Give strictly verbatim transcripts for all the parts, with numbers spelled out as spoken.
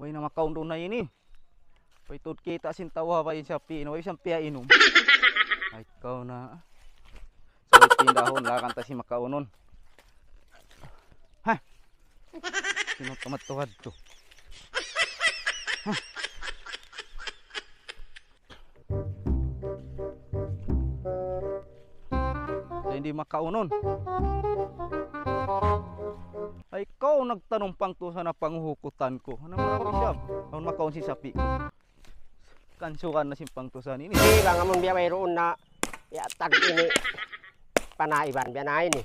Way na makaun duun na ini. Way tuud kita' sin tau ha, way sapi', way sapi' inum. Ay, ikaw na. Sa' way pindahun, lakan ta sin makaunun. Ha? Sino tumatawag to? Ha? Sa' di' makaunun. Ay, ikaw nagtanum pangtusan ha panguhukutan ku. Unu man isab? Awn makaun sin sapi'. Kansuran na sin pangtusan ini. Di' ba nga amun biya' wayruun na yatag ini panaiban biya' na ini.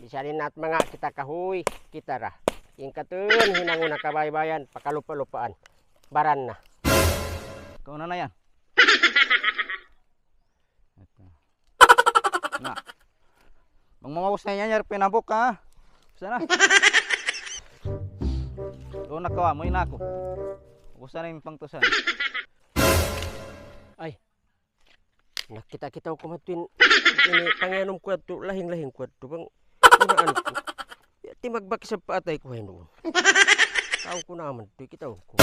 Bisan in nat manga kita kahuy, kita ra. In katun hinangun na kabaybayan, pakalupa-lupaan. Baran na. Ikaw na na yan. Ito. Na. Bang mamaus na yan, yar pinabuk, ha? Sana. Doon na kawa, muwi na aku. Ubusan na in pangtusan. Ay. Nakita'-kita' ku madtu in, ini, pangiyanum ku yadtu, lahing-lahing ku yadtu, bang, unaan ku. Ya, timagbak isab pa atay ku hayn duun. Tau ku na madtu, kita' ku.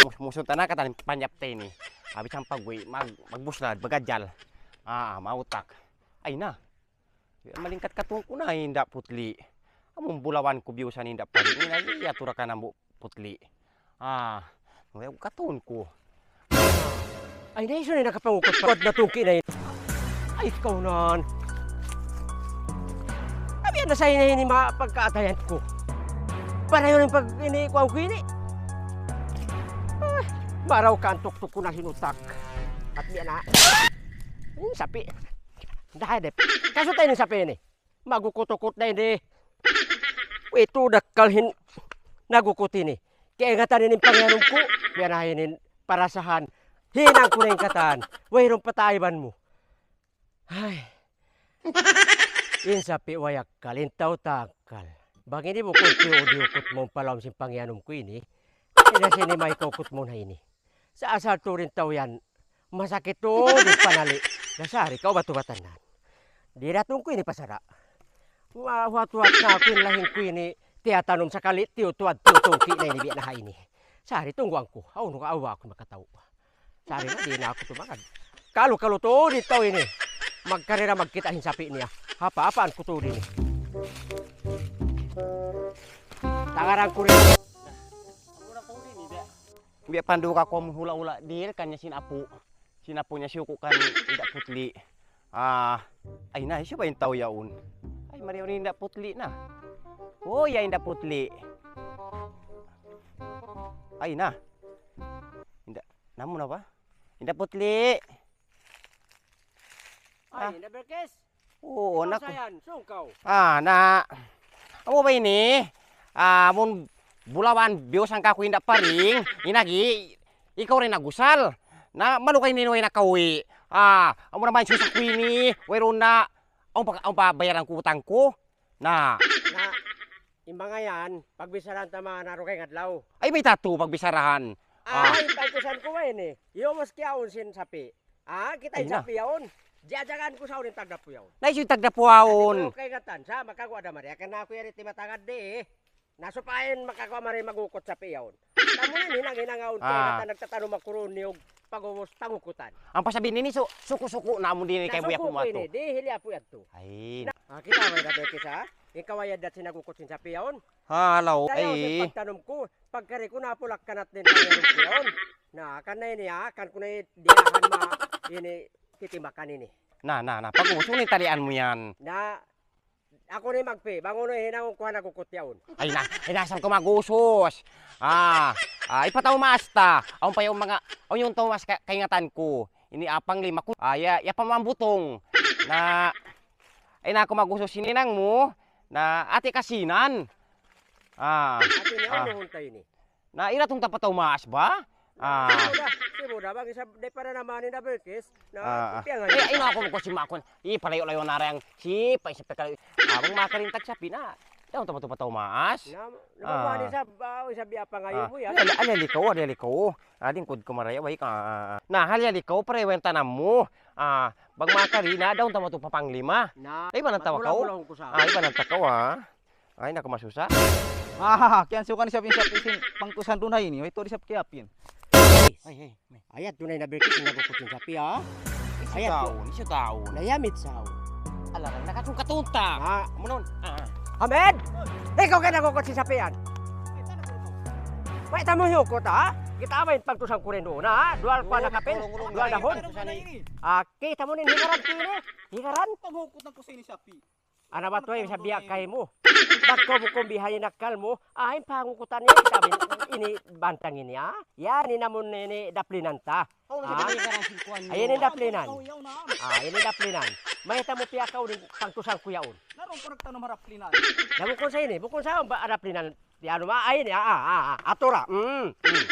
Mus-, musun ta na katan in panyap ta ini. Abi sampag, uy, mag-, magbuslad, magajal. Ah, mautak. Ay na. Malingkat katun ku na, Inda' Putli'. Amun bulawan ku biyusan, Inda' Putli'. Ini lagi, yatura ka na mu Putli'. Ah, nuya katun ku. Ay, na isu na nakapangukot pa na tungki na yun. Ay, ikaw nan. Abi na sa ini, ini ma-, pagkaatayan ku. Para yun in pag ini, kuwan ku ini. Ah, maraw ka antuk-tuk ku na hinutak. At niya na. Ini sapi'. Dahil de. Kaso tayo ni sapi' ini. Magukut-ukut na ini. Itu dakkal hin-, nagukut ini. Kaingatan ini in pangiyanum ku. Biya' na ini in parasahan. Hinang ku na in katan. Wayruun pataiban mu. Ay. In sapi' way akkal, in tau takkal. Bang ini bukun tiyu' di ukut mu pa lawm sin pangiyanum ku ini. Ini sini may kaukut mu na ini. Sa' asal tuud in tau yan, masakit tuud in panali'. Na sari kaw batu-batan nan. Di' da tungku ini pasara'. Mahuwat-huwat na aku in lahing ku ini, tiyatanum sakali, tiyutuwad, tiyutungki na ini, biya' na ha ini. Sari tungguan ku, hawnu ka awa aku makatau. Sari na, di' na aku tumangad. Kalu-kalu tuud in tau ini. Magkarira magkita' sin sapi' niya. Apa-apaan ku tuud ini. Tangaran ku rin. Biya' pandu ka kuwa mu hula'-hula' dihil kaniya sin apu'. Sin apu' niya siyuku' kan Inda' Putli'. Ah, ay na, hisiyu ba in tau yaun? Ay, mari yaun Inda' Putli' na. Oh, ya Inda' Putli'. Ay na. Inda', namu na ba? Inda' Putli'. Ay, ah. Inda' Berkes. Oo, ikaw nak-, sayan, sungkaw. Ah, na, amu ba ini? Ah, amun bulawan, biyusan kaku' Inda' Paring, in agi, ikaw rin nagusal. Na, manu ka ini way nakauwi'. Ah, amu naman susa ku ini, wayruun na, awn pa, awn pa bayaran ku utang ku. Na. Na, in manga yan, pagbisarahan ta manga naru kay ngadlaw. Ay, mayta' tu pagbisarahan. Ah, ah. Ay, pagkusan ku ba ini? Iyo, maski awn sin sapi'. Ah, kita' in sapi' yaun. Diyajagan ku sa' unu in tagdapu yaun. Na, hisiyu in tagdapu yaun? Adi ku kaingatan, sa' makaguwa' da mari. Akan na aku yari timatangad di, eh. Na supaya in makaguwa' mari magukut sapi' yaun. Tamu na in hinang-hinang awn, ah, kaingatan nagtatanum aku duun niyug pag-ubus pangukutan. Ampa sabi nini su-, suku-suku na amu di ini kay buya' ku ini, di hili apu' yadtu. Ay. Na, ah, kita' may da Berkes, ha? Ikaw ay addat sin nagukut sin sapi' yaun. Halaw, ay. Dayaw sin pagtanum ku, pagkari ku napulak kanat din pangiyanum ku yaun. Na, kan na ini, ha, kan ku na diyahan ma, ini, titimakan ini. Na, na, na, pag-ubus, unu in talian mu yan? Na, aku na in magpi, bang unu in hinangun ku ha nagukut yaun. Ay na, ay na, asal ku mag-usus. Ah, ah, ipatawmaas ta. Awn pa yaun manga, awn yaun tawmaas ka-, kaingatan ku. Ini apang lima ku. Ah, ya, ya pa mambutong. Na, ay na aku mag-usus sin hinang mu. Na, ati kasinan. Ah, ati niya, ah. Unu hunta ini? Na, ira tung tapataw maas ba? Ah. Sibu' da, sibu' da, bang isab, di' pa na naman in double kiss. Na, ah, ah. Piyangan. Eh, ina aku magkusin makun. Ih, palayo-layo na rang. Sipa, sipa kalayo. Ah, bang makarintag sapi na. Daw tapataw maas. Na, na, ah. Isab, ah, isab ya pangayo mu yan. Ala, ala, likaw, ala, likaw. Ah, lingkud ko maraya, way ka. Ah, ah. Na, halya likaw, pare, wen tanam mu. Ah, bang makari na, daw tapataw papanglima. Na, ay, manang tawa ka, oh. Ah, ay, manang takaw, ah. Ay, naku, masusa. Ah, kiyansukan isab in sapi' sin pangtusan duun ha ini. Way tuud isab kiyapin. Ay, ay, ay. Ayat duun na in birkis, in nagukut sin sapi', ha? Ayat duun. Isi taun, isi taun. Nayamit sa. Alarang, nakasungkat unta. Ha? Munun. Ah. Hamid! Ikaw kay nagukut sin sapi' yan? Way ta mu hiyukut, ha? Kita' ba in pangtusan ku rin duun, ha? Dual pa na kapin, dual dahon. Ah, kita' mu in hingaran ku ini? Hingaran? Panghukutan ku sa ini sapi'. Ana ba tuwi, sa biya' kaymu. Bang kaw bukun bihaini in akkal mu, ah, in pangukutan niya, sabi, ini bantang ini, ah. Yan, in amun ini daplinan ta. Ah. Ay, ini daplinan. Ah, ini daplinan. Mayta' mu piyakaw in pangtusan ku yaun. Naruun ku nagtanum ha daplinan. Na bukun sa ini, bukun sa ba daplinan. Di anu ma, ay, ini, ah, ah, ah, ah, atura. Mm, mm.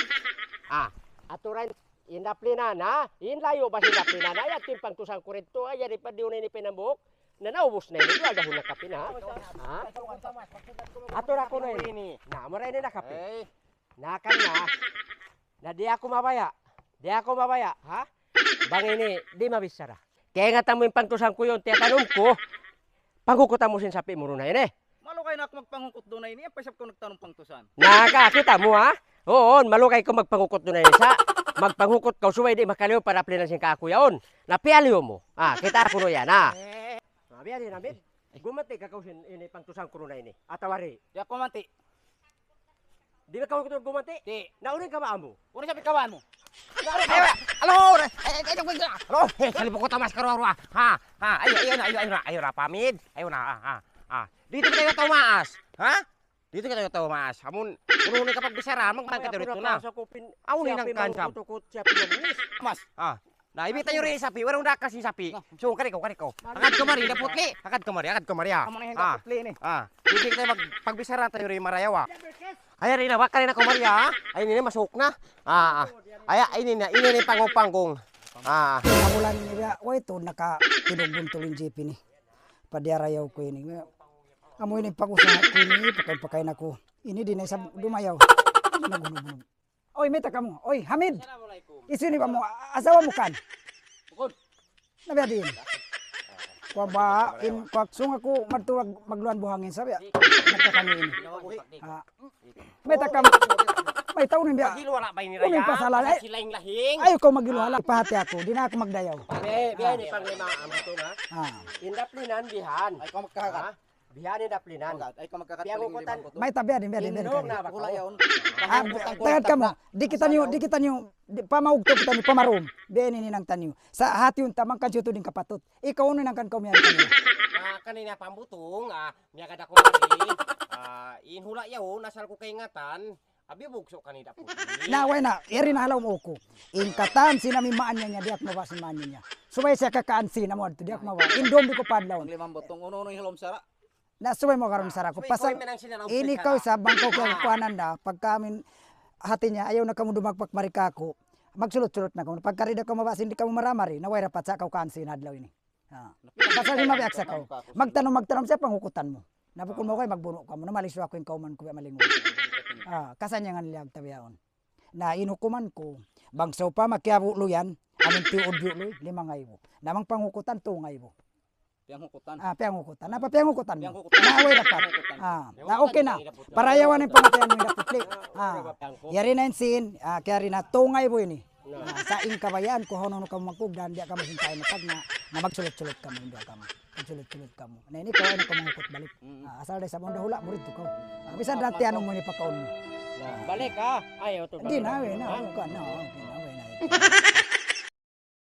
Ah, atura in, in daplinan, ha? In layu' ba sin daplinan, ha? Yan in pangtusan ku rin tu, ay, yari pa diun ini pinambuk. Na naubus na ini, duwa dahun na kapin, ha? Ha? Atura kunu' ini. Na, mura ini na kapin. Ay. Na kan na. Na di' aku mabaya'. Di' aku mabaya', ha? Bang ini, di' mabichara. Kaingatan mu in pangtusan ku yaun, tiyatanum ku. Panghukutan mu sin sapi' mu duun ha ini. Malugay na aku magpanghukut duun ha ini, ampa isab kaw nagtanum pangtusan. Na, ka, kita' mu, ha? Huun, malugay kaw magpanghukut duun ha ini. Sa', magpanghukut kaw subay di' makaliyu pa daplinan sin kaku' yaun. Na piyaliyu mu. Ah, kita' kunu' yan, ha? Ah, biya' diin, Hamid. Gumanti' ka kaw sin ini pangtusan ku duun ha ini. Atawa di'. Di' aku gumanti'. Di' ba kaw gumanti'? Di'. Na unu in kabaan mu? Unu in sapi' kabaan mu? Alo, alo, alo, eh, eh, eh, alo, eh, salipuk ku tamas karuwa-ruwa. Ha, ha, ayu, ayu, ayu, ayu, ayu, ayu, Hamid. Ayu na, ha, ha, ha. Didtu kita tau maas. Ha? Didtu kita tau maas. Amun, unu in kapagbichara, magmangkat didtu na. Awn in hangkan, Sam. Mas. Ha. Na, ibi' ta yuri sapi', wala' nakasin sapi'. Na. So, kari kaw, kari kaw. Hangad kaw mari, daputli. Hangad kaw mari, hangad kaw mari, ha. Amu na in daputli ini. Ah. Ibi' ta mag-, pagbichara ta yuri marayaw, ha. Ay, ari na, baka na kaw mari, ha. Ay, ini na, masuk na. Ah, ah. Ay, ini na, ini na in panggung-panggung. Ah. Kamulan ini biya', way tuud nakatindug buntul in jeep ini. Padiyarayaw ku ini. Amu ini pag-usaha ku ini, pakain-pakain aku. Ini di' na isab dumayaw. Ini nagunug-gunug. Oy, mayta' kamu? Oy, Hamid. Assalamualaikum. Hisiyu ini ba mu? Asawa mu kan? Bukun. Na biya' diin. Kuwan ba, in, kuwan sung aku madtu mag-, magluhan buhangin, sabi, ah. Nagkakami ini. Ah. Mayta' kamu? Mayta' unu in biya'? Maghiluhala' ba ini, unu in pasal, eh? Ayaw kaw maghiluhala', ipahati aku, di' na aku magdayaw. Biya', biya' ini panglima, amu tu, ha? Ah. In daplinan bihan. Ay, kamu magkahakat. Ha? Bihan in daplinan. Ay, kamu magkakat. Piyangukutan. Mayta', biya' diin, biya' diin, biya' diin. Indung na ba kaw? Wala' yaun. Ah, tagad kamu. Di' kitaniyu, di' kitaniyu, di', pamaugtu kitaniyu, pamarum. Biya' ini in hinang taniyu. Sa' hati unta, mangkan siyu tuud in kapatut. Ikaw, unu in hangkan kaw miyari kanila? Ah, kanila pambutung, ah, miyagad aku mari. Ah, in hula' yaun, asal ku kaingatan, abi bugsu' kanila puti. Na, way na, yari na halaum uku. In katan sin amu in maannya niya, di' aku mabaya' sin maannya niya. Subay siya kakaan sin amu adtu, di' aku mabaya'. In dum di' ku padlaun. Ang limang butong, unu-unu in halaum sara'. Na, subay mu kaun sara' ku. Pasal ini kaw isab, bang kaw kiyakuanan da, pagka amin hati niya, ayaw na kamu dumagpak mari kāku'. Magsulut-sulut na kamu. Pagka di' da kamu mabaya' sin di' kamu maramari, na way dapat sa' kaw kaan sin adlaw ini. Ah. Pasal di' mabiaksa kaw. Magtanum, magtanum siya panghukutan mu. Na bukun mu kay magbunu' kamu. Na malisu aku in kauman ku biya' malingu'. Ah, kasannyangan liyag ta bihaun. Na in hukuman ku, bang sawpama kiyabu' lu yan, amun tiyuud lu, lima ngaibu. Na bang panghukutan, tu ngaibu. Piyanghukutan. Ah, piyanghukutan. Apa piyanghukutan? Piyanghukutan. Na, way dapat. Piyanghukutan. Ah, na, okay na. Piyanghukutan. Parayawan in pangatayan mu in daputli. Ah, yari na in sin, ah, kiyari na tungay bu ini. Na. Ah, sa' in kabayaan ku, hawnu-hawnu kamu magkugdan, di' kamu sintay na tagna', na magsulut-sulut kamu, hindi kamu. Magsulut-sulut kamu. Na ini kaw, ayaw na kaw manghukut balik. Mm. Ah, asal da isab awn da hula', murid tu kaw. Ah, bisan da tiyanum mu ini pakaun mu. Na, balik, ah. Ayaw tu. Hindi na, way na, okay na, okay na, way na.